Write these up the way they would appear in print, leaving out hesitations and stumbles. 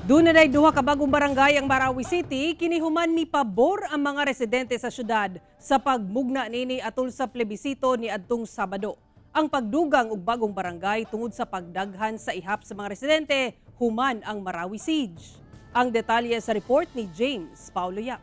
Duna nay duha ka bagong barangay ang Marawi City, kini human mipabor ang mga residente sa syudad sa pagmugna nini atol sa plebisito ni adtong Sabado. Ang pagdugang og bagong barangay tungod sa pagdaghan sa ihap sa mga residente human ang Marawi Siege. Ang detalye sa report ni James Paulo Yap.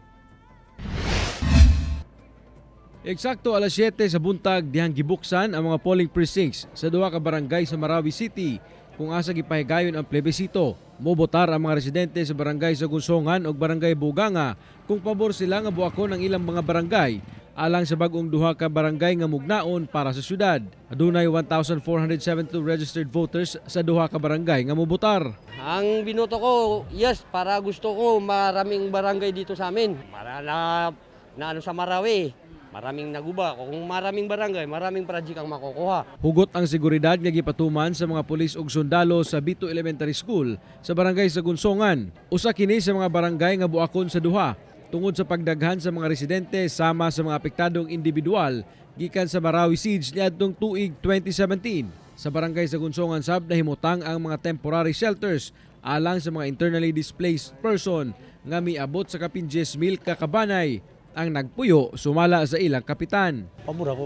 Eksakto alas 7 sa buntag dihang gibuksan ang mga polling precincts sa duha ka barangay sa Marawi City kung asa gipahigayon ang plebisito. Mobotar ang mga residente sa barangay sa Gunsongan ug barangay Buganga kung pabor sila nga buakon ang ilang mga barangay alang sa bag-ong duha ka barangay nga mugnaon para sa syudad. Adunay 1,472 registered voters sa duha ka barangay nga mobotar. Ang binoto ko, yes, para gusto ko maraming barangay dito sa amin. Para na, na ano sa Marawi, maraming naguba. Kung maraming barangay, maraming project ang makukuha. Hugot ang seguridad nga gipatuman sa mga pulis ug sundalo sa Bito Elementary School sa barangay sa Gunsongan. Usa kini sa mga barangay nga buakon sa duha tungod sa pagdaghan sa mga residente sama sa mga apektadong individual gikan sa Marawi Siege niadtong tuig 2017. Sa barangay sa Gunsongan sab, nahimutang ang mga temporary shelters alang sa mga internally displaced person nga miabot sa kapin 10,000 ka kabanay ang nagpuyo, sumala sa ilang kapitan. Pabor ako.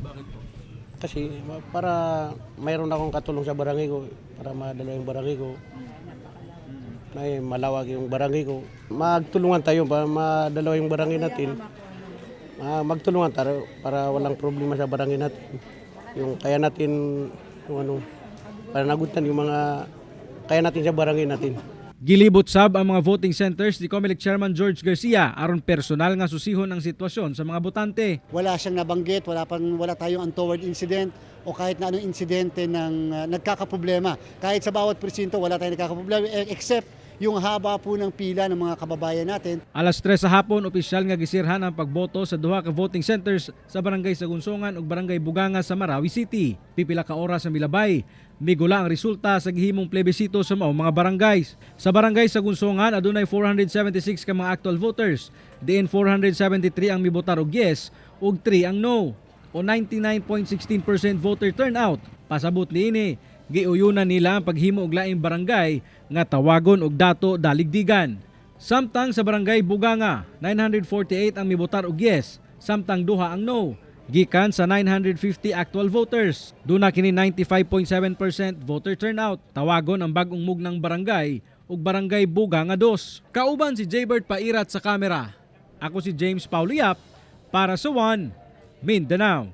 Bakit po? Kasi para mayroon akong katulong sa barangay ko, para madala yung barangay ko. May malawak yung barangay ko. Magtulungan tayo para madalawa yung barangay natin. Magtulungan tayo para walang problema sa barangay natin. Yung kaya natin, yung ano, para nagutan yung mga kaya natin sa barangay natin. Gilibot sab ang mga voting centers ni COMELEC Chairman George Garcia aron personal nga susihon ang sitwasyon sa mga botante. Wala siyang nabanggit, wala tayong untoward incident o kahit na anong insidente ng nagkakaproblema. Kahit sa bawat presinto, wala tayong nagkakaproblema except yung haba po ng pila ng mga kababayan natin. Alas 3 sa hapon, opisyal nga gisirhan ang pagboto sa duha ka voting centers sa barangay Sagunsongan ug barangay Buganga sa Marawi City. Pipila ka oras ang milabay, migula ang resulta sa gihimong plebisito sa maong mga barangays. Sa barangay Sagunsongan, adunay 476 ka mga actual voters, diin 473 ang mibotar og yes ug 3 ang no o 99.16% voter turnout. Pasabot niini, giuyunan nila ang paghimo og laing barangay nga tawagon og Dato Daligdigan. Samtang sa barangay Buganga, 948 ang mibotar og yes, samtang duha ang no. Gikan sa 950 actual voters. Duna kini 95.7% voter turnout. Tawagon ang bagong mugnang barangay ug Barangay Buganga 2. Kauban si Jaybert Pairat sa kamera. Ako si James Paulo Yap para sa One Mindanao.